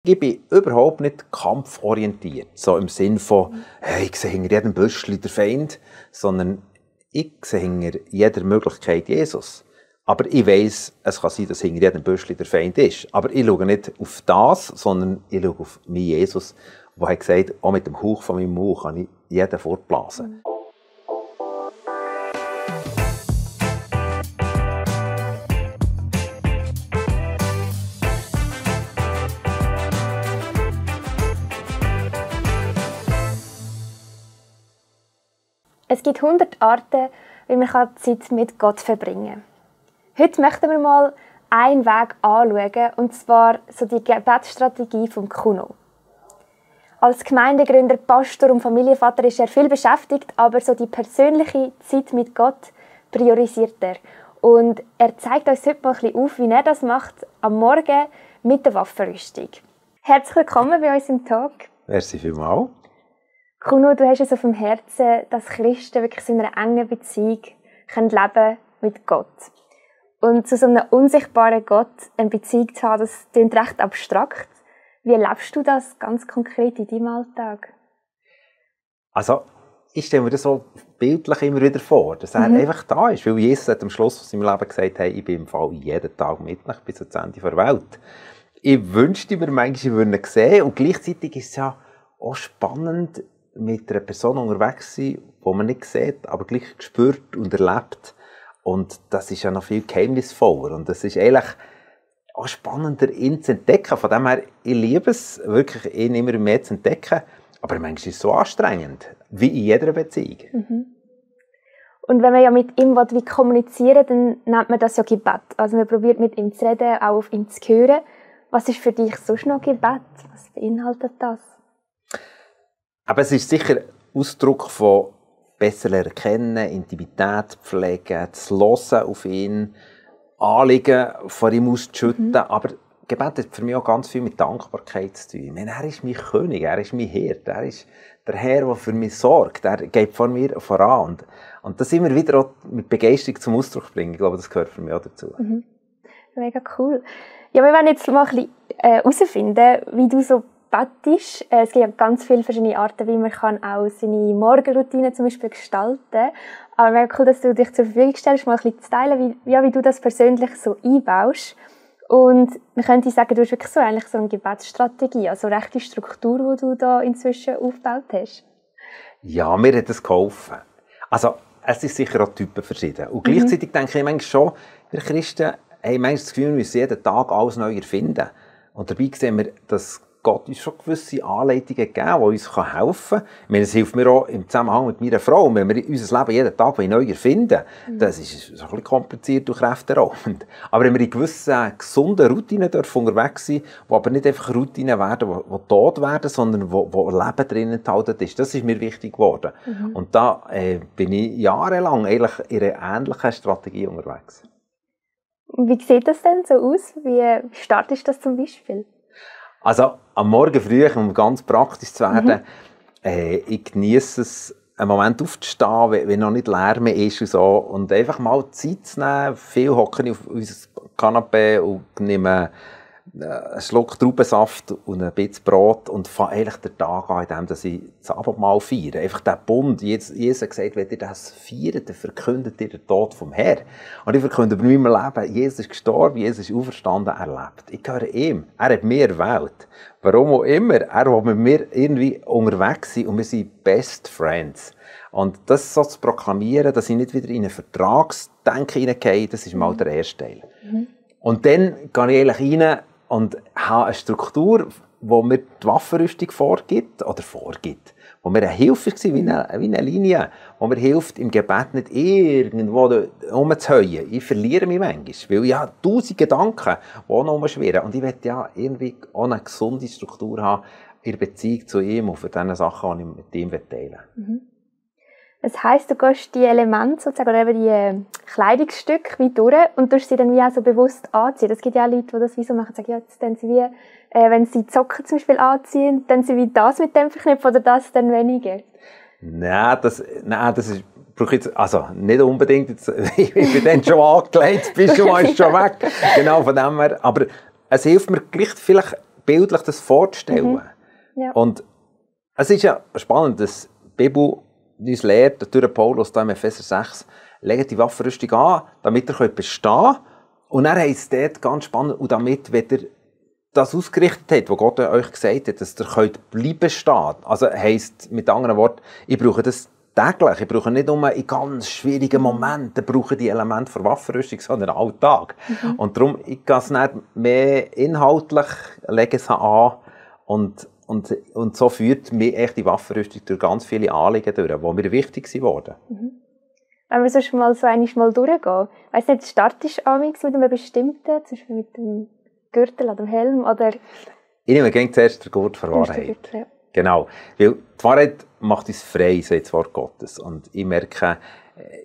Ich bin überhaupt nicht kampforientiert, so im Sinn von, hey, ich sehe hinter jedem Büschli der Feind, sondern ich sehe hinter jeder Möglichkeit Jesus. Aber ich weiss, es kann sein, dass hinter jedem Büschli der Feind ist. Aber ich schaue nicht auf das, sondern ich schaue auf meinen Jesus, der hat gesagt, auch mit dem Hauch von meinem Mund kann ich jeden fortblasen. Es gibt 100 Arten, wie man Zeit mit Gott verbringen kann. Heute möchten wir mal einen Weg anschauen, und zwar so die Gebetsstrategie von Kuno. Als Gemeindegründer, Pastor und Familienvater ist er viel beschäftigt, aber so die persönliche Zeit mit Gott priorisiert er. Und er zeigt uns heute mal ein bisschen auf, wie er das macht, am Morgen mit der Waffenrüstung. Herzlich willkommen bei uns im Talk. Merci vielmals. Kuno, du hast es auf dem Herzen, dass Christen wirklich in einer engen Beziehung leben mit Gott. Und zu so einem unsichtbaren Gott eine Beziehung zu haben, das klingt recht abstrakt. Wie erlebst du das ganz konkret in deinem Alltag? Also, ich stelle mir das so bildlich immer wieder vor, dass er einfach da ist. Weil Jesus hat am Schluss von seinem Leben gesagt, hey, ich bin im Fall jeden Tag mit euch bis ans Ende der Welt. Ich wünschte mir manchmal, ich würde ihn sehen. Und gleichzeitig ist es ja auch spannend, mit einer Person unterwegs sein, die man nicht sieht, aber gleich spürt und erlebt. Und das ist ja noch viel geheimnisvoller. Und das ist eigentlich auch spannender, ihn zu entdecken. Von dem her, ich liebe es, wirklich ihn immer mehr zu entdecken. Aber manchmal ist es so anstrengend, wie in jeder Beziehung. Und wenn man ja mit ihm wie kommunizieren will, dann nennt man das ja Gebet. Also man probiert mit ihm zu reden, auch auf ihn zu hören. Was ist für dich sonst noch Gebet? Was beinhaltet das? Aber es ist sicher Ausdruck von besser erkennen, Intimität pflegen, zu hören auf ihn, Anliegen vor ihm auszuschütten. Aber Gebet hat für mich auch ganz viel mit Dankbarkeit zu tun. Ich meine, er ist mein König, er ist mein Hirt, er ist der Herr, der für mich sorgt, er geht vor mir voran. Und das immer wieder auch mit Begeisterung zum Ausdruck bringen, ich glaube, das gehört für mich auch dazu. Mega cool. Ja, wir wollen jetzt mal ein bisschen herausfinden, wie du so betest. Es gibt ja ganz viele verschiedene Arten, wie man auch seine Morgenroutine zum Beispiel gestalten kann. Aber wäre cool, dass du dich zur Verfügung stellst, mal ein bisschen zu teilen, wie du das persönlich so einbaust. Und man könnte sagen, du hast wirklich so eine Gebetsstrategie, also eine rechte Struktur, die du da inzwischen aufgebaut hast. Ja, mir hat das geholfen. Also, es ist sicher auch Typen verschieden. Und gleichzeitig denke ich manchmal schon, wir Christen haben manchmal das Gefühl, wir müssen jeden Tag alles neu erfinden. Und dabei sehen wir, dass Gott uns schon gewisse Anleitungen geben, die uns helfen können. Ich meine, es hilft mir auch im Zusammenhang mit meiner Frau. Wenn wir unser Leben jeden Tag neu erfinden, das ist so ein bisschen kompliziert und kräfteraubend. Aber wenn wir in gewissen gesunden Routinen unterwegs sind, die aber nicht einfach Routinen werden, die tot werden, sondern wo Leben drin enthalten ist, das ist mir wichtig geworden. Und da bin ich jahrelang eigentlich in einer ähnlichen Strategie unterwegs. Wie sieht das denn so aus? Wie startest du das zum Beispiel? Also am Morgen früh, um ganz praktisch zu werden, ich genieße es, einen Moment aufzustehen, wenn noch nicht Lärm mehr ist und so, und einfach mal Zeit zu nehmen. Viel hocke ich auf unser Kanapee und nehme einen Schluck Traubensaft und ein bisschen Brot und fange eigentlich den Tag an, indem ich das Abendmahl feiere. Einfach den Bund. Jesus hat gesagt, wenn ihr das feiert, dann verkündet ihr den Tod vom Herrn. Und ich verkünde bei meinem Leben, Jesus ist gestorben, Jesus ist auferstanden, er lebt. Ich gehöre ihm. Er hat mir erwählt. Warum auch immer. Er will mit mir irgendwie unterwegs sein und wir sind Best Friends. Und das so zu proklamieren, dass ich nicht wieder in ein Vertragsdenken hineingehe, das ist mal der erste Teil. Und dann gehe ich eigentlich rein und habe eine Struktur, die mir die Waffenrüstung vorgibt, wo mir eine Hilfe ist, wie eine Linie, die mir hilft, im Gebet nicht irgendwo rumzuheuen. Ich verliere mich manchmal, weil ich habe 1000 Gedanken, die auch noch rumschwirren. Und ich möchte ja irgendwie auch eine gesunde Struktur haben in der Beziehung zu ihm und für diese Sachen, die ich mit ihm teilen will. Das heisst, du gehst die Elemente, sozusagen, oder eben die Kleidungsstücke wie durch und tust sie dann wie auch so bewusst anziehen. Es gibt ja auch Leute, die das wie so machen, sagen, ja, jetzt dann sie wie, wenn sie die Socken zum Beispiel anziehen, dann sie wie das mit dem verknüpfen oder das dann weniger? Nein, das ist, brauche ich jetzt, also nicht unbedingt, jetzt, ich bin dann schon angelegt, bist schon mal schon weg. Genau, von dem her. Aber es hilft mir gleich vielleicht bildlich das vorzustellen. Ja. Und es ist ja spannend, dass die Bibel uns lehrt, durch Paulus da im Epheser 6, legt die Waffenrüstung an, damit ihr bestehen könnt. Und er heisst dort ganz spannend, und damit, wenn ihr das ausgerichtet hat, was Gott euch gesagt hat, dass ihr bleiben stehen. Also heisst mit anderen Worten, ich brauche das täglich. Ich brauche nicht nur in ganz schwierigen Momenten brauche die Elemente der Waffenrüstung, sondern Alltag. Und darum, ich gehe es nicht mehr inhaltlich, lege es an und so führt mich echt die Waffenrüstung durch ganz viele Anliegen durch, die mir wichtig wurden. Wenn wir sonst mal so einmal durchgehen, weiss nicht, startest du mit einem bestimmten, zum Beispiel mit dem Gürtel oder dem Helm, oder? Ich nehme zuerst den Gurt für Wahrheit. Gürtel, ja. Genau, weil die Wahrheit macht uns frei, sagt das Wort Gottes. Und ich merke,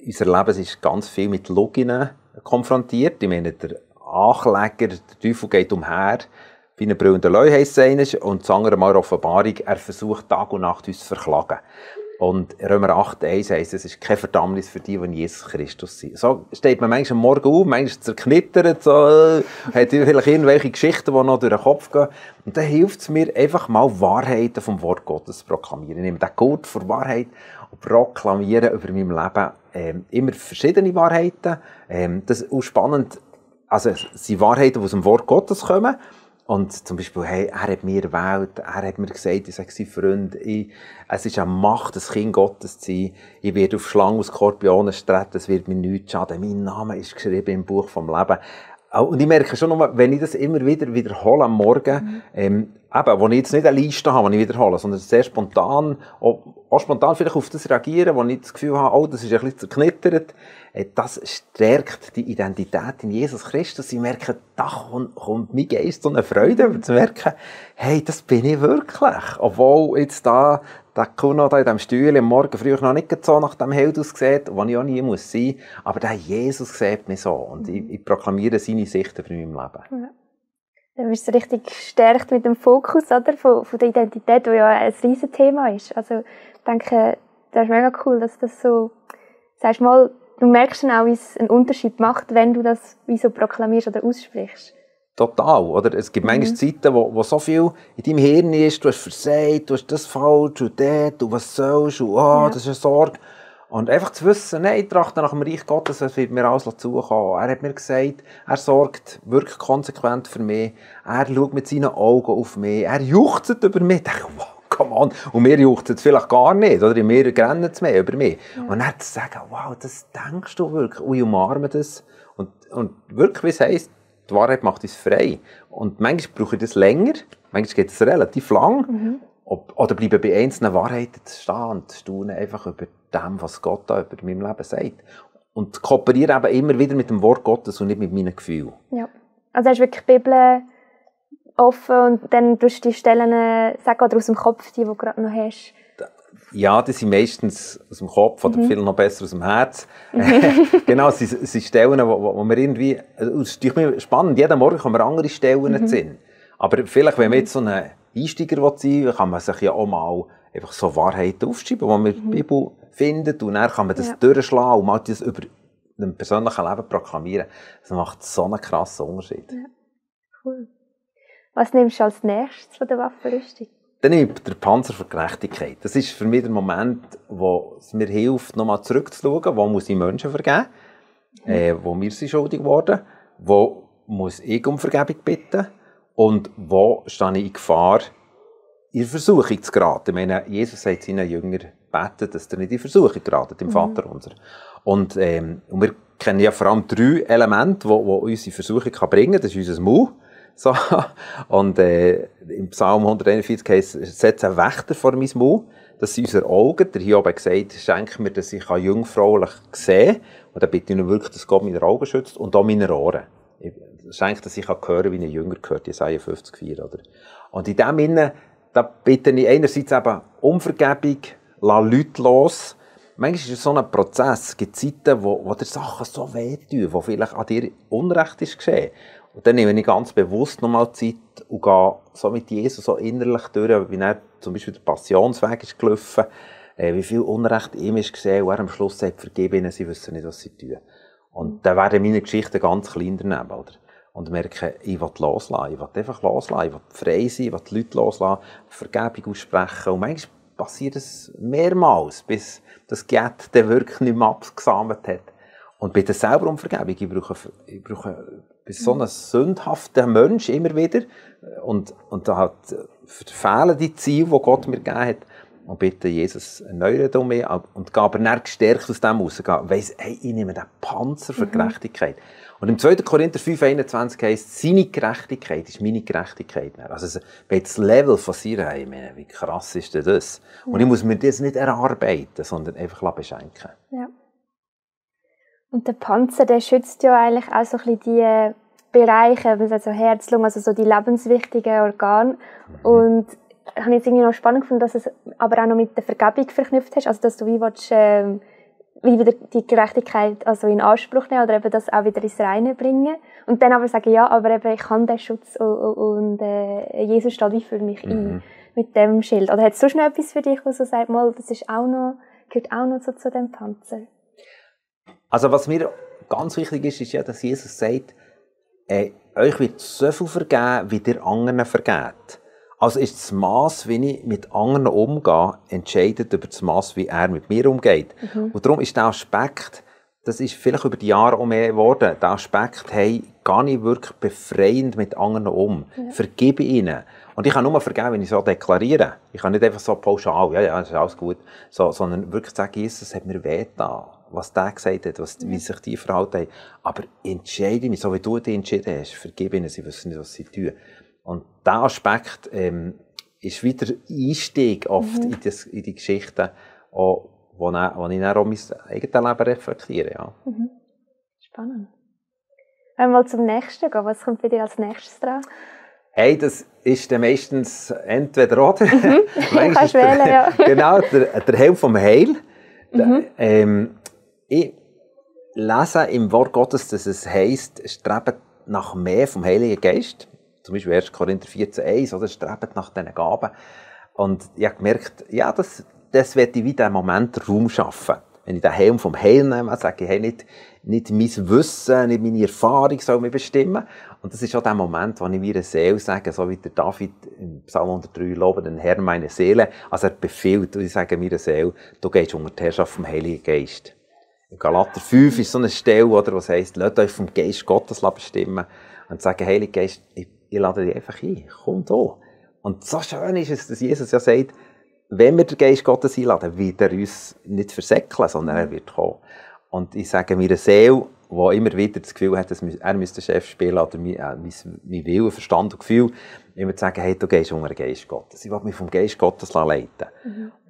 unser Leben ist ganz viel mit Lügen konfrontiert. Ich meine, der Ankläger, der Teufel geht umher, wie ein brüllender Löwe heisst es, und das andere Mal Offenbarung, er versucht Tag und Nacht uns zu verklagen. Und Römer 8,1 heisst, es ist keine Verdammnis für die in Jesus Christus sind. So steht man manchmal am Morgen auf, manchmal zerknittert, so, hat vielleicht irgendwelche Geschichten, die noch durch den Kopf gehen. Und dann hilft es mir, einfach mal Wahrheiten vom Wort Gottes zu proklamieren. Ich nehme den Gurt für Wahrheit und proklamiere über mein Leben immer verschiedene Wahrheiten. Das ist auch spannend. Also, es sind Wahrheiten, die aus dem Wort Gottes kommen. Und zum Beispiel, hey, er hat mir gewählt, er hat mir gesagt, ich sage sein Freund, es ist eine Macht, das Kind Gottes zu sein. Ich werde auf Schlangen und Skorpionen streiten, es wird mir nichts schaden. Mein Name ist geschrieben im Buch vom Leben. Und ich merke schon nur, wenn ich das immer wieder wiederhole am Morgen, wo ich jetzt nicht eine Liste habe, die ich wiederhole, sondern sehr spontan, auch spontan vielleicht auf das reagieren, wo ich das Gefühl habe, oh, das ist ein bisschen zerknittert, das stärkt die Identität in Jesus Christus. Ich merke, da kommt mein Geist so eine Freude, zu merken, hey, das bin ich wirklich. Obwohl jetzt der Kuno da in diesem Stuhl am Morgen früh noch nicht so nach dem Held aussieht, wo ich auch nie sein muss. Aber der Jesus sieht mich so. Und ich proklamiere seine Sicht über mein Leben. Ja. Dann bist du richtig gestärkt mit dem Fokus, oder, von der Identität, die ja ein riesiges Thema ist. Also ich denke, das ist mega cool, dass das so, sagst mal, du merkst dann auch, wie es einen Unterschied macht, wenn du das wie so proklamierst oder aussprichst. Total, oder? Es gibt manchmal Zeiten, wo so viel in deinem Hirn ist, du hast versagt, du hast das falsch und das, und was sollst du, das ist eine Sorge. Und einfach zu wissen, nein, ich trachte nach dem Reich Gottes, es wird mir alles zukommen. Er hat mir gesagt, er sorgt wirklich konsequent für mich, er schaut mit seinen Augen auf mich, er juchzt über mich. Ich denke, wow, come on. Und mir juchzt es vielleicht gar nicht, oder? Mir grennen es mehr über mich. Ja. Und dann zu sagen, wow, das denkst du wirklich, und ich umarme das. Und wirklich, wie es heisst, die Wahrheit macht uns frei. Und manchmal brauche ich das länger, manchmal geht es relativ lang. Oder bleibe bei einzelnen Wahrheiten stehen und staune einfach über dem, was Gott da über mein Leben sagt. Und kooperiere eben immer wieder mit dem Wort Gottes und nicht mit meinen Gefühlen. Ja. Also hast du wirklich die Bibel offen und dann tust du die Stellen sagen, oder aus dem Kopf, die du gerade noch hast? Ja, die sind meistens aus dem Kopf oder viel noch besser aus dem Herz. Genau, es sind Stellen, wo wir irgendwie... Es ist spannend, jeden Morgen kommen wir andere Stellen sehen. Aber vielleicht, wenn man jetzt so ein Einsteiger sein will, kann man sich ja auch mal einfach so Wahrheiten aufschreiben, die man in der Bibel findet. Und dann kann man das durchschlagen und mal das über ein persönliches Leben proklamieren. Das macht so einen krassen Unterschied. Ja. Cool. Was nimmst du als nächstes von der Waffenrüstung? Dann nehme ich den Panzer für Gerechtigkeit. Das ist für mich der Moment, wo es mir hilft, nochmal zurückzuschauen, wo muss ich Menschen vergeben, wo mir sind schuldig geworden, wo muss ich um Vergebung bitten und wo stehe ich in Gefahr, in Versuchung zu geraten. Ich meine, Jesus sagt seinen Jüngern, beten, dass ihr nicht in Versuchung geratet, im Vater unser. Und wir kennen ja vor allem 3 Elemente, die uns in Versuchung bringen kann. Das ist unser Mund. So. Und im Psalm 141 heisst es, setze einen Wächter vor mein Mund. Das sind unsere Augen. Der Hiob hat gesagt, schenke mir, dass ich jungfräulich sehen kann. Und dann bitte ich nur wirklich, dass Gott meine Augen schützt. Und auch meine Ohren. Schenke, dass ich hören, wie ein Jünger gehört, Jesaja 50,4. Oder? Und in dem Sinne, da bitte ich einerseits eben um Vergebung, lass Leute los. Manchmal ist es so ein Prozess. Es gibt Zeiten, wo dir Sachen so wehtun, wo vielleicht an dir Unrecht ist geschehen. Und dann nehme ich ganz bewusst nochmal Zeit und gehe so mit Jesus so innerlich durch, wie er zum Beispiel den Passionsweg ist gelaufen, wie viel Unrecht ihm ist gesehen und er am Schluss sagt, vergib ihnen, sie wissen nicht, was sie tun. Und dann werden meine Geschichten ganz klein daneben, oder? und merke, ich will loslassen, ich will einfach loslassen, ich will frei sein, ich will die Leute loslassen, Vergebung aussprechen. Und manchmal passiert es mehrmals, bis das Gebet dann wirklich nicht mehr abgesammelt hat. Und bitte selber um Vergebung. Ich bin so ein sündhafter Mensch immer wieder und da hat verfehlen die Ziele, die Gott mir gegeben hat. Und bitte Jesus, erneuere mich und gehe aber nicht gestärkt aus dem raus. Weiss, hey, ich nehme den Panzer für Gerechtigkeit. Und im 2. Korinther 5,21 heisst, seine Gerechtigkeit ist meine Gerechtigkeit. Also, wenn das Level von seiner, hey, wie krass ist denn das? Und ich muss mir das nicht erarbeiten, sondern einfach beschenken. Ja. Und der Panzer, der schützt ja eigentlich auch so ein bisschen die Bereiche, also Herz, Lunge, also so die lebenswichtigen Organe. Und ich habe jetzt irgendwie noch spannend gefunden, dass es aber auch noch mit der Vergebung verknüpft hast, also dass du wie willst, wie wieder die Gerechtigkeit also in Anspruch nehmen oder eben das auch wieder ins Reine bringen und dann aber sagen, ja, aber eben ich kann den Schutz und Jesus steht wie für mich ein mit dem Schild. Oder hat es sonst noch etwas für dich, wo du sagst, mal, das ist auch noch, gehört auch noch zu dem Panzer? Also was mir ganz wichtig ist ja, dass Jesus sagt, euch wird so viel vergeben, wie ihr anderen vergebt. Also ist das Mass, wie ich mit anderen umgehe, entscheidet über das Mass, wie er mit mir umgeht. Und darum ist der Aspekt, das ist vielleicht über die Jahre auch mehr geworden, der Aspekt, hey, gehe ich wirklich befreiend mit anderen um, vergebe ihnen. Und ich kann nur vergeben, wenn ich so deklariere. Ich kann nicht einfach so pauschal, ja, das ist alles gut, so, sondern wirklich sagen, Jesus hat mir wehgetan, was der gesagt hat, wie sich die verhalten haben. Aber entscheide mich, so wie du dich entschieden hast, vergebe ihnen, sie wissen nicht, was sie tun. Und dieser Aspekt ist wieder Einstieg oft in die Geschichten, wo ich dann auch mein eigenes Leben reflektiere. Ja. Spannend. Wenn wir mal zum Nächsten gehen, was kommt bei dir als nächstes dran? Hey, das ist dann meistens entweder oder. Kannst wählen, ja. Genau, der Helm vom Heil. Ich lese im Wort Gottes, dass es heisst, strebt nach mehr vom Heiligen Geist. Zum Beispiel 1. Korinther 14,1, oder strebt nach diesen Gaben. Und ich habe gemerkt, ja, das werde ich wieder einen Moment Raum schaffen. Wenn ich den Helm vom Heil nehme, sage ich, hey, nicht mein Wissen, nicht meine Erfahrung soll mich bestimmen. Und das ist auch der Moment, wo ich meiner Seele sage, so wie der David im Psalm 103, lobe den Herrn meine Seele. Also er befiehlt, und ich sage meiner Seele, du gehst unter die Herrschaft vom Heiligen Geist. In Galater 5 ist so eine Stelle, wo es heisst, lasst euch vom Geist Gottes bestimmen. Und sagen, Heiliger Geist, ich lade dich einfach ein, komm da. Und so schön ist es, dass Jesus ja sagt, wenn wir den Geist Gottes einladen, wird er uns nicht versäckeln, sondern er wird kommen. Und ich sage meiner Seele, die immer wieder das Gefühl hat, dass er müsste Chef spielen oder mein Wille, Verstand und Gefühl, immer zu sagen, hey, du gehst unter den Geist Gottes. Ich will mich vom Geist Gottes leiten.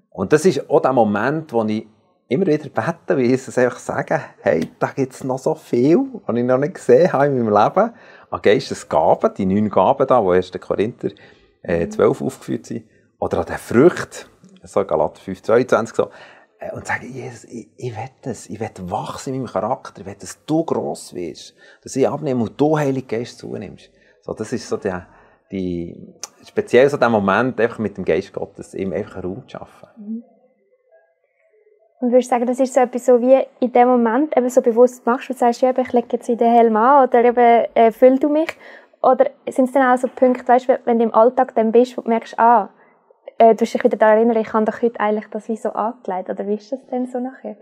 Und das ist auch der Moment, wo ich immer wieder bete, wie Jesus einfach sagen, hey, da gibt es noch so viel, was ich noch nicht gesehen habe in meinem Leben, an Geistesgaben, die 9 Gaben da, die 1. Korinther 12 aufgeführt sind, oder an den Früchten, so Galater 5,22 so, und sagen, Jesus, ich will das, ich will wachsen in meinem Charakter, ich will, dass du gross wirst, dass ich abnehme und du, Heiliger Geist, zunimmst. So, das ist so speziell so der Moment, einfach mit dem Geist Gottes, ihm einfach einen Raum zu schaffen. Und würdest du sagen, das ist so etwas, so wie in dem Moment eben so bewusst machst, und sagst, ja, ich lege jetzt den Helm an, oder eben, fühl du mich? Oder sind es dann auch so Punkte, weißt, wenn du im Alltag dann bist, wo du merkst, du hast dich wieder daran erinnern, ich habe doch heute eigentlich das wie so angelegt, oder wie ist das denn so nachher?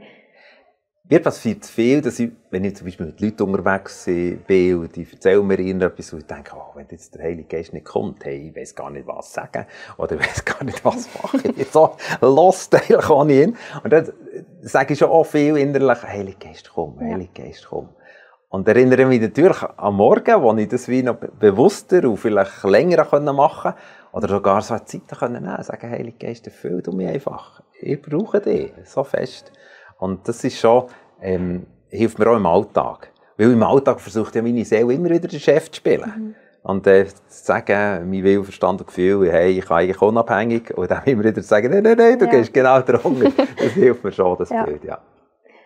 Mir passiert viel, dass ich, wenn ich zum Beispiel mit Leuten unterwegs bin und die erzählen mir irgendetwas und ich denke, wenn jetzt der Heilige Geist nicht kommt, hey, ich weiss gar nicht, was sagen oder ich weiss gar nicht, was machen. Ich bin so lost eigentlich ohne. Und dann sage ich schon auch viel innerlich, Heilige Geist, komm, Heilige Geist, komm. Und erinnere mich natürlich am Morgen, wo ich das wie noch bewusster und vielleicht länger machen konnte oder sogar so eine Zeit nehmen konnte, sagen, Heilige Geist, erfüll du mich einfach. Ich brauche dich so fest. Und das ist schon, hilft mir auch im Alltag. Weil im Alltag versucht ja meine Seele immer wieder den Chef zu spielen. Und zu sagen, mein Wille, Verstand und Gefühl, hey, ich bin eigentlich unabhängig. Und dann immer wieder zu sagen, nein, du gehst genau drunter. Das hilft mir schon, das Bild, ja.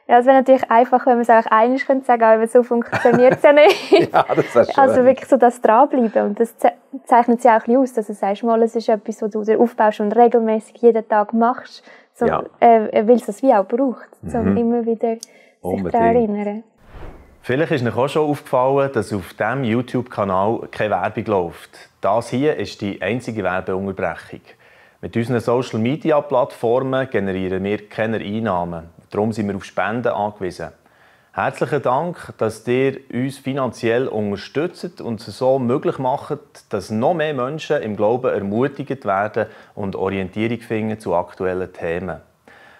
Ja, es wäre natürlich einfach, wenn man es auch einmal sagen könnte, aber so funktioniert es ja nicht. Ja, das wäre schön. Also wirklich so das Dranbleiben. Und das zeichnet sich auch ein bisschen aus, dass du sagst, mal, es ist etwas, was du dir aufbaust und regelmäßig jeden Tag machst, so, weil es das wie auch braucht, um immer wieder sich daran zu erinnern. Vielleicht ist euch auch schon aufgefallen, dass auf diesem YouTube-Kanal keine Werbung läuft. Das hier ist die einzige Werbeunterbrechung. Mit unseren Social-Media-Plattformen generieren wir keine Einnahmen. Darum sind wir auf Spenden angewiesen. Herzlichen Dank, dass ihr uns finanziell unterstützt und es so möglich macht, dass noch mehr Menschen im Glauben ermutigt werden und Orientierung finden zu aktuellen Themen.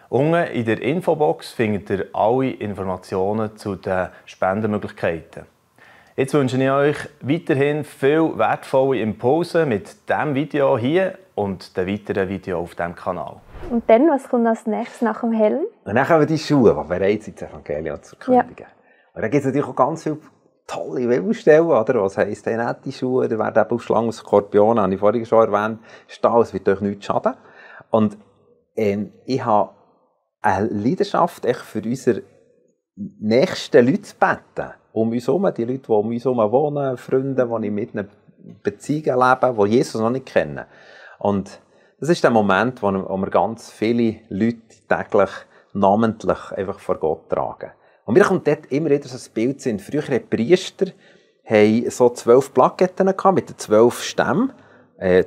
Unten in der Infobox findet ihr alle Informationen zu den Spendenmöglichkeiten. Jetzt wünsche ich euch weiterhin viel wertvolle Impulse mit diesem Video hier und den weiteren Videos auf diesem Kanal. Und dann, was kommt als nächstes nach dem Helm? Und dann kommen die Schuhe, die bereit sind, das Evangelium zu verkündigen. Ja. Und dann gibt es natürlich auch ganz viele tolle Bibelstellen, oder? Was heisst denn nicht die Schuhe? Da werden eben auf Schlangen und Skorpionen, habe ich vorhin schon erwähnt, stehen, es wird euch nichts schaden. Und ich habe eine Leidenschaft echt für unsere nächsten Leute zu beten. Um uns herum, die Leute, die um uns herum wohnen, Freunde, die ich mit einer Beziehung lebe, die Jesus noch nicht kennen. Und das ist der Moment, wo wir ganz viele Leute täglich namentlich einfach vor Gott tragen. Und mir kommt dort immer wieder so ein Bild in. Früher hatten die Priester so 12 Plaketten mit den 12 Stämmen.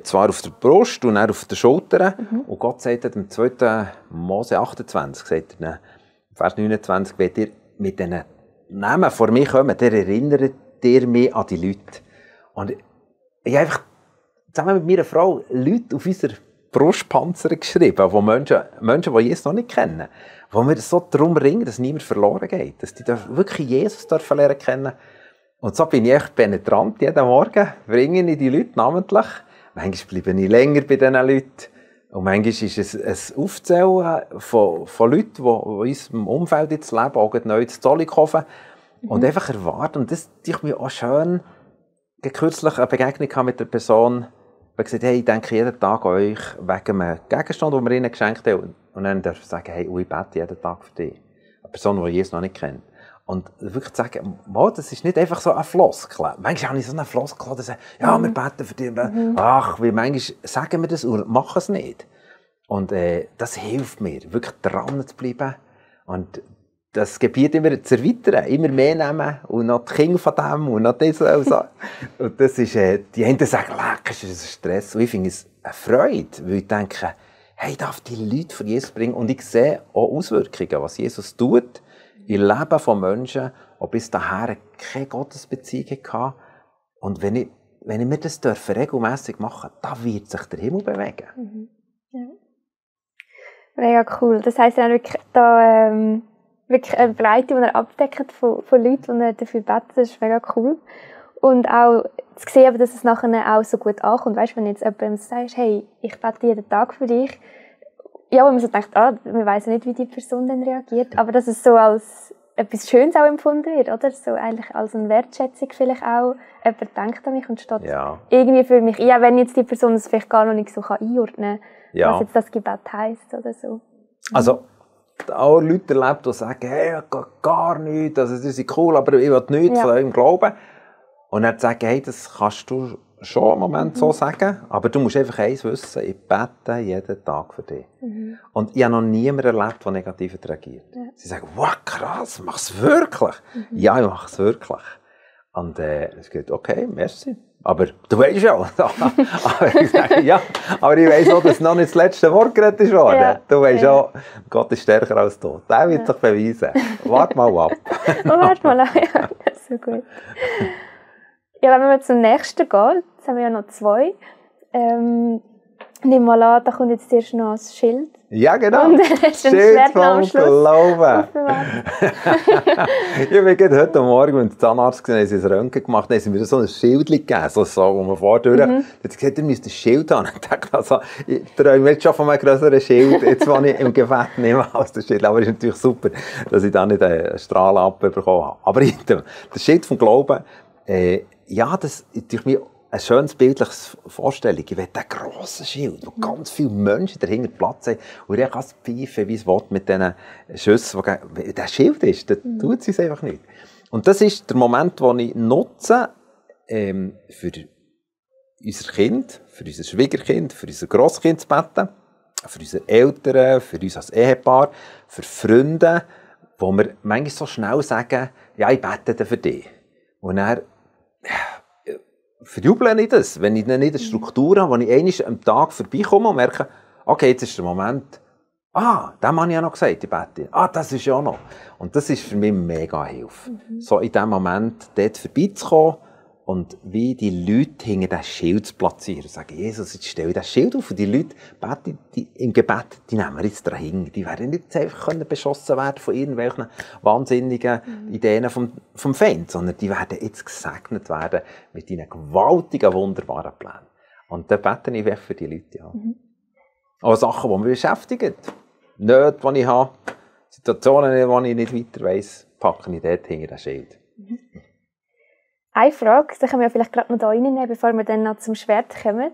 Zwar auf der Brust und dann auf den Schultern. Und Gott sagt im 2. Mose 28, sagt er, Vers 29, wenn ihr mit diesen Namen vor mir kommt, dann erinnert ihr mich an die Leute. Und ich habe einfach zusammen mit meiner Frau Leute auf unserer Brustpanzer geschrieben, wo Menschen, die Jesus noch nicht kennen, wo wir so darum ringen, dass niemand verloren geht, dass die wirklich Jesus lernen kennen. Und so bin ich echt penetrant jeden Morgen, bringe ich die Leute namentlich. Manchmal bleibe ich länger bei diesen Leuten. Und manchmal ist es ein Aufzählen von Leuten, die in unserem Umfeld jetzt leben, auch neu zu Zollikofen. Und einfach erwarten. Und das ist mir auch schön. Ich hatte kürzlich eine Begegnung mit der Person, die gesagt hat, hey, ich denke jeden Tag an euch wegen einem Gegenstand, den wir ihnen geschenkt haben. Und dann darf ich sagen, hey, ich bete jeden Tag für dich. Eine Person, die Jesus noch nicht kennt. Und wirklich zu sagen, das ist nicht einfach so ein Floskel. Manchmal habe ich so eine Floskel, die sagt, ja, wir beten für dich. Ach, wie manchmal sagen wir das und machen es nicht. Und das hilft mir, wirklich dran zu bleiben. Und das Gebiet immer zu erweitern, immer mehr nehmen und noch die Kinder von dem und noch das. Also. Und das ist, die einen sagen, leck, ist das ein Stress. Und ich finde es eine Freude, weil ich denke, hey, ich darf die Leute von Jesus bringen. Und ich sehe auch Auswirkungen, was Jesus tut im Leben von Menschen, die bis dahin keine Gottesbeziehung hatten. Und wenn ich mir das regelmässig machen darf, da wird sich der Himmel bewegen. Ja. Mega cool. Das heisst ja wirklich, wirklich eine Breite, die er abdeckt von Leuten, die dafür beten, das ist mega cool. Und auch zu sehen, dass es nachher auch so gut ankommt. Weißt, wenn jetzt jemandem sagst, hey, ich bete jeden Tag für dich, ja, wo man so denkt, man weiss nicht, wie die Person dann reagiert, aber dass es so als etwas Schönes auch empfunden wird, oder? So eigentlich als eine Wertschätzung vielleicht auch. Jemand denkt an mich und steht irgendwie für mich ein, wenn jetzt die Person das vielleicht gar noch nicht so einordnen kann, was jetzt das Gebet heisst oder so. Also, auch Leute erlebt, die sagen, hey, gar nichts, also, das ist cool, aber ich will nichts von eurem Glauben. Und dann sagen, hey, das kannst du schon im Moment so sagen, aber du musst einfach eins wissen, ich bete jeden Tag für dich. Und ich habe noch niemanden erlebt, der negativ reagiert. Ja. Sie sagen, wow, krass, machst du es wirklich? Ja, ich mache es wirklich. Und es geht, okay, merci. Aber du weißt ja. Aber ich sage, ja, aber ich weiss auch, dass noch nicht das letzte Wort geredet ist worden. Ja. Du weißt ja, Gott ist stärker als du. Der wird sich beweisen. Warte mal ab. Warte mal ab, ja, das ist so gut. Ja, wenn wir zum nächsten gehen, jetzt haben wir ja noch 2. Nimm mal an, da kommt jetzt erst noch das Schild. Ja, genau. Und dann hast du ein Schwert noch am Schluss. Glauben. Ich bin gerade heute Morgen mit dem Zahnarzt gesehen, haben sie ein Röntgen gemacht, dann haben sie mir so ein Schild gegeben, so, wo man vordurch. Dann hat gesagt, ihr müsst ein Schild haben. Ich dachte, also, ich träume jetzt schon von einem größeren Schild, jetzt will ich im Gebet nicht mehr als das Schild. Aber es ist natürlich super, dass ich da nicht einen Strahlen abbekommen habe. Aber das Schild vom Glauben, ja, das ist durch mich ein schönes bildliches Vorstellung. Ich will diesen grossen Schild, wo ganz viele Menschen dahinter Platz haben und ich kann es pfeifen, wie es will, mit diesen Schüssen. Der Schild ist, das tut es einfach nicht. Und das ist der Moment, den ich nutze, für unser Kind, für unser Schwiegerkind, für unser Grosskind zu beten, für unsere Eltern, für uns als Ehepaar, für Freunde, wo wir manchmal so schnell sagen, ja, ich bete für dich. Und dann verjubeln ich das, wenn ich nicht eine Struktur habe, wo ich einmal am Tag vorbeikomme und merke, okay, jetzt ist der Moment, den habe ich ja noch gesagt, ich bete. Das ist ja noch. Und das ist für mich mega Hilfe. So in diesem Moment dort vorbeizukommen und wie die Leute hinter diesem Schild zu platzieren. Sagen, Jesus, jetzt stelle ich das Schild auf. Und die Leute beten, im Gebet, die nehmen wir jetzt dahin. Die werden nicht einfach beschossen werden von irgendwelchen wahnsinnigen Ideen vom Feind, sondern die werden jetzt gesegnet werden mit ihren gewaltigen, wunderbaren Plänen. Und da bete ich für die Leute. Ja. Auch Sachen, die mich beschäftigen. Nöte, die ich habe, Situationen, die ich nicht weiter weiss, packe ich dort hinter das Schild. Eine Frage, die können wir vielleicht gerade noch hier reinnehmen, bevor wir dann noch zum Schwert kommen.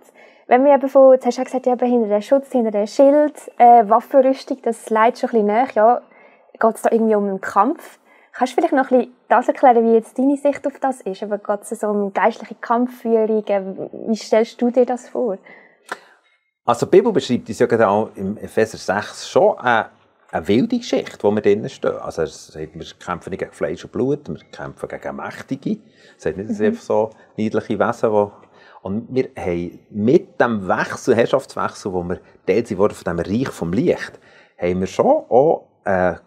Wenn wir eben jetzt hast du gesagt, hinter dem Schutz, hinter dem Schild, Waffenrüstung, das leitet schon ein bisschen näher. Ja, geht es da irgendwie um einen Kampf? Kannst du vielleicht noch ein bisschen das erklären, wie jetzt deine Sicht auf das ist? Aber geht es so um geistliche Kampfführung? Wie stellst du dir das vor? Also die Bibel beschreibt uns ja gerade auch im Epheser 6 schon eine wilde Geschichte, wo wir drinnen stehen. Also wir kämpfen nicht gegen Fleisch und Blut, wir kämpfen gegen Mächtige. Es sind nicht einfach so niedliche Wesen, und wir haben mit dem Wechsel, Herrschaftswechsel, wo wir Teil wurden von diesem Reich vom Licht, haben wir schon auch ein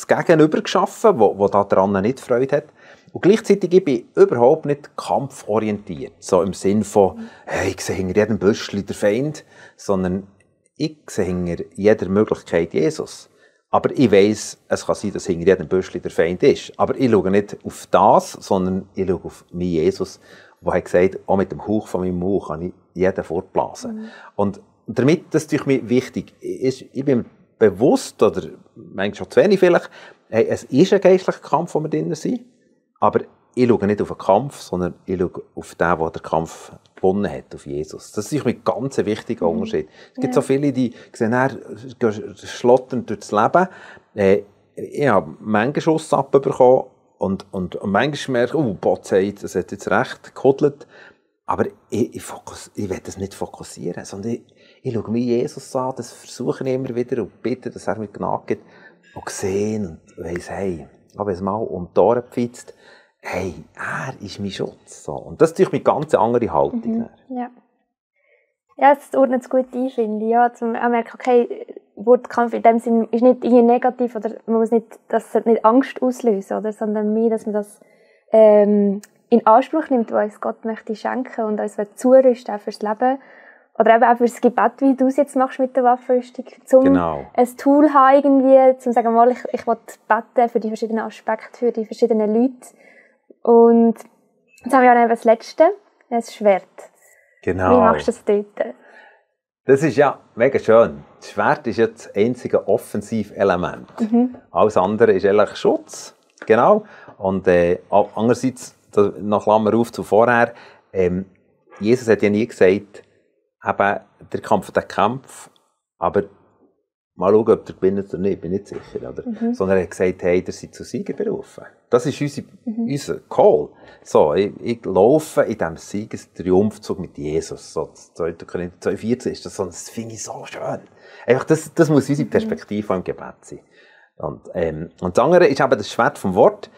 Gegenüber geschaffen, wo daran nicht Freude hat. Und gleichzeitig bin ich überhaupt nicht kampforientiert. So im Sinn von, hey, ich sehe hinter jedem Büschel den Feind, sondern ich sehe hinter jeder Möglichkeit Jesus. Aber ich weiss, es kann sein, dass hinter jedem Büschel der Feind ist. Aber ich schaue nicht auf das, sondern ich schaue auf mich Jesus, der hat gesagt, auch mit dem Hauch von meinem Mund kann ich jeden fortblasen. Und damit, das ist mir wichtig, ich bin bewusst, oder manchmal schon zu wenig vielleicht, hey, es ist ein geistlicher Kampf, wo wir drin sind. Aber ich schaue nicht auf den Kampf, sondern ich schaue auf den, der den Kampf gewonnen hat, auf Jesus. Das ist ein ganz wichtiger Unterschied. Es gibt so viele, die sehen, schlottern durch das Leben. Ich habe manchen Schuss abbekommen und manchmal merke ich, Gott sagt, das hat jetzt recht gehudelt. Aber ich will das nicht fokussieren, sondern ich schaue mir Jesus an, das versuche ich immer wieder und bitte, dass er mir Gnade gibt und sehen und weiss, hey, wenn es mal um die Ohren pfeizt, hey, er ist mein Schutz. So. Und das ist natürlich eine ganz andere Haltung. Ja, das ordnet es gut ein, finde ich. Ja, zum merken, okay, Wortkampf in dem Sinne ist nicht irgendwie negativ, oder man muss nicht, das nicht Angst auslösen, oder, sondern mehr, dass man das in Anspruch nimmt, was uns Gott möchte schenken und uns zurüsten, auch fürs Leben. Oder eben auch für das Gebet, wie du es jetzt machst mit der Waffenrüstung, um ein Tool haben, irgendwie, um zu sagen, mal, ich will beten für die verschiedenen Aspekte, für die verschiedenen Leute. Und jetzt haben wir ja noch das Letzte, das Schwert. Genau. Wie machst du das dort? Das ist ja mega schön. Das Schwert ist ja das einzige Offensivelement. Alles andere ist eigentlich Schutz. Genau. Und andererseits, noch Klammer auf zu vorher, Jesus hat ja nie gesagt, eben, der Kampf der Kampf, aber mal schauen, ob der gewinnt oder nicht, bin ich nicht sicher. Oder? Sondern er hat gesagt, hey, ihr seid zu Sieger berufen. Das ist unser Call. So, ich laufe in diesem Siegestriumphzug mit Jesus. So, 2. Korinther 2,14 ist das so, das finde ich so schön. Einfach, das muss unsere Perspektive im Gebet sein. Und das andere ist eben das Schwert vom Wort.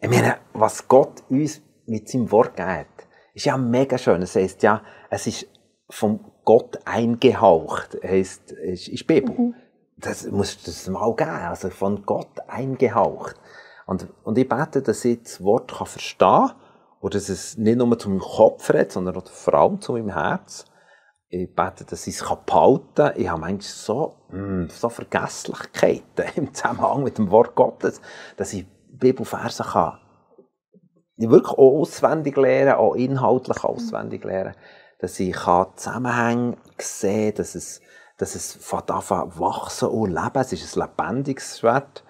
Ich meine, was Gott uns mit seinem Wort gibt, ist ja mega schön. Es heisst ja, es ist von Gott eingehaucht, heisst, ist Bibel. Das muss es mal geben, also von Gott eingehaucht. Und ich bete, dass ich das Wort verstehen kann und dass es nicht nur zu meinem Kopf redet, sondern auch vor allem zu meinem Herz. Ich bete, dass ich es behalten kann. Ich habe manchmal so Vergesslichkeiten im Zusammenhang mit dem Wort Gottes, dass ich Bibelverse kann wirklich auch auswendig lernen, auch inhaltlich auswendig lernen, dass ich Zusammenhänge sehen kann, dass es von Anfang an wachsen und leben. Es ist ein lebendiges Schwert.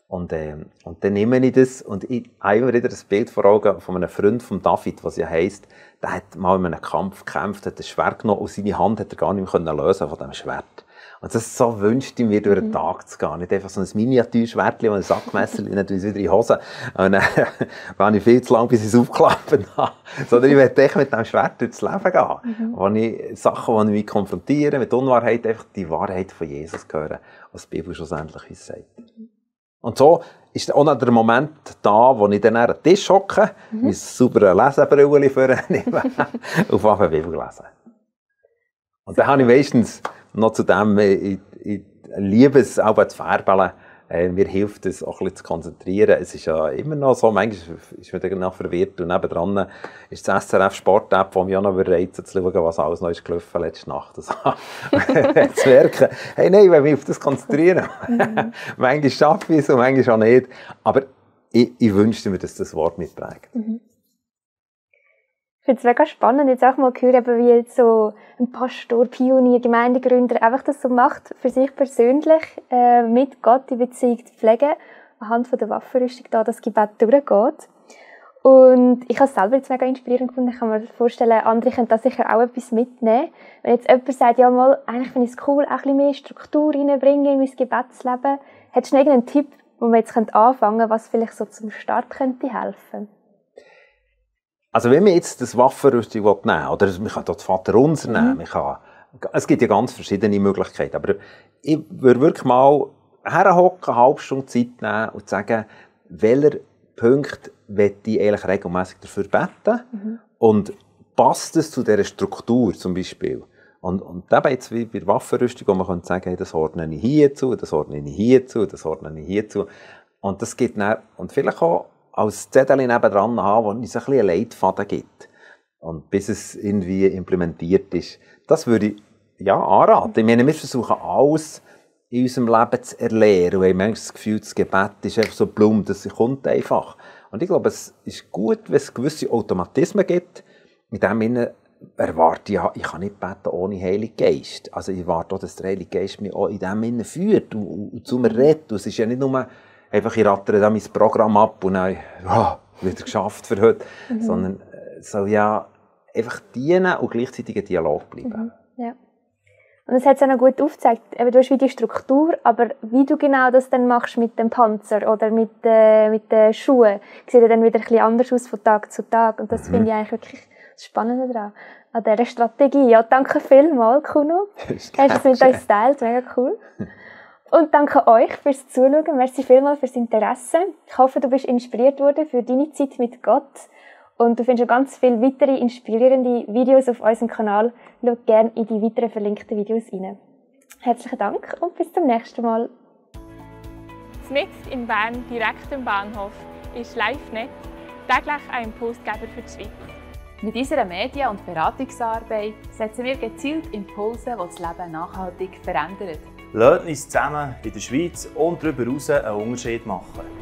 Und dann nehme ich das und ich habe immer wieder das Bild vor Augen von einem Freund von David, was ja heisst, der hat mal in einem Kampf gekämpft, hat das Schwert genommen und seine Hand hat er gar nicht mehr lösen von diesem Schwert. Und das so wünscht ich mir, durch den Tag zu gehen. Nicht einfach so ein Miniaturschwertchen und ein Sackmesser, und dann tue ich es wieder in die Hose. Und dann war ich viel zu lang, bis ich es aufklappen habe. Sondern ich möchte echt mit diesem Schwert durchs Leben gehen. Wo ich Sachen, die ich mich konfrontiere, mit Unwahrheit, einfach die Wahrheit von Jesus hören, was die Bibel schlussendlich uns sagt. Und so ist auch noch der Moment da, wo ich dann an den Tisch hocke, mein sauberes Lesebrille vornehme und anfange Bibel lesen. Und dann habe ich meistens noch zu dem, ich liebe es auch zu färben. Mir hilft es auch ein bisschen zu konzentrieren. Es ist ja immer noch so, manchmal ist man dann noch verwirrt und nebendran ist das SRF Sport-App, wo mich auch noch reizen zu schauen, was alles noch ist gelaufen letzte Nacht. Also, zu merken, hey, nein, ich will mich auf das konzentrieren. Manchmal schaffe ich es und manchmal auch nicht. Aber ich wünschte mir, dass das Wort mitprägt. Ich finde es mega spannend, jetzt auch mal zu hören, wie jetzt so ein Pastor, Pionier, Gemeindegründer einfach das so macht, für sich persönlich mit Gott die Beziehung zu pflegen, anhand von der Waffenrüstung da das Gebet durchgeht. Und ich habe es selber jetzt mega inspirierend gefunden. Ich kann mir vorstellen, andere können da sicher auch etwas mitnehmen. Wenn jetzt jemand sagt, ja mal, eigentlich finde ich es cool, auch ein bisschen mehr Struktur reinbringen in mein Gebetsleben. Hättest du noch irgendeinen Tipp, wo man jetzt anfangen könnte, was vielleicht so zum Start könnte helfen? Also wenn man jetzt das Waffenrüstung nehmen will, oder man kann das Vaterunser nehmen, es gibt ja ganz verschiedene Möglichkeiten, aber ich würde wirklich mal herhocken, eine halbe Stunde Zeit nehmen und sagen, welcher Punkt möchte ich eigentlich regelmässig dafür beten und passt es zu dieser Struktur zum Beispiel. Und eben jetzt wie bei der Waffenrüstung, wo man könnte sagen, hey, das ordne ich hierzu, das ordne ich hierzu, das ordne ich hierzu. Und das gibt dann, und vielleicht auch als Zettel nebendran haben, wo es ein bisschen einen Leitfaden gibt. Und bis es irgendwie implementiert ist. Das würde ich anraten. Ich meine, wir versuchen alles in unserem Leben zu erlernen. Und wir haben manchmal das Gefühl, das Gebet ist einfach so Blumen, das kommt einfach. Und ich glaube, es ist gut, wenn es gewisse Automatismen gibt. In dem Sinne erwarte ich kann nicht beten ohne Heiligen Geist. Also ich erwarte auch, dass der Heilige Geist mich auch in dem Sinne führt und zu mir redet. Und es ist ja nicht nur einfach, ich rattere da mein Programm ab und dann, wieder geschafft für heute. Sondern soll ja einfach dienen und gleichzeitig ein Dialog bleiben. Ja. Und das hat es auch noch gut aufgezeigt. Du hast wie die Struktur, aber wie du genau das dann machst mit dem Panzer oder mit den Schuhen, sieht ja dann wieder ein bisschen anders aus von Tag zu Tag. Und das finde ich eigentlich wirklich das Spannende daran. An dieser Strategie. Ja, danke vielmals, Kuno. Hast du es mit uns geteilt, mega cool. Und danke euch fürs Zuschauen. Merci vielmals fürs Interesse. Ich hoffe, du bist inspiriert worden für deine Zeit mit Gott. Und du findest ganz viele weitere inspirierende Videos auf unserem Kanal. Schau gerne in die weiteren verlinkten Videos rein. Herzlichen Dank und bis zum nächsten Mal. Mitten in Bern, direkt am Bahnhof, ist LiveNet täglich ein Impulsgeber für die Schweiz. Mit unserer Medien- und Beratungsarbeit setzen wir gezielt Impulse, die das Leben nachhaltig verändern. Lasst uns zusammen in der Schweiz und darüber hinaus einen Unterschied machen.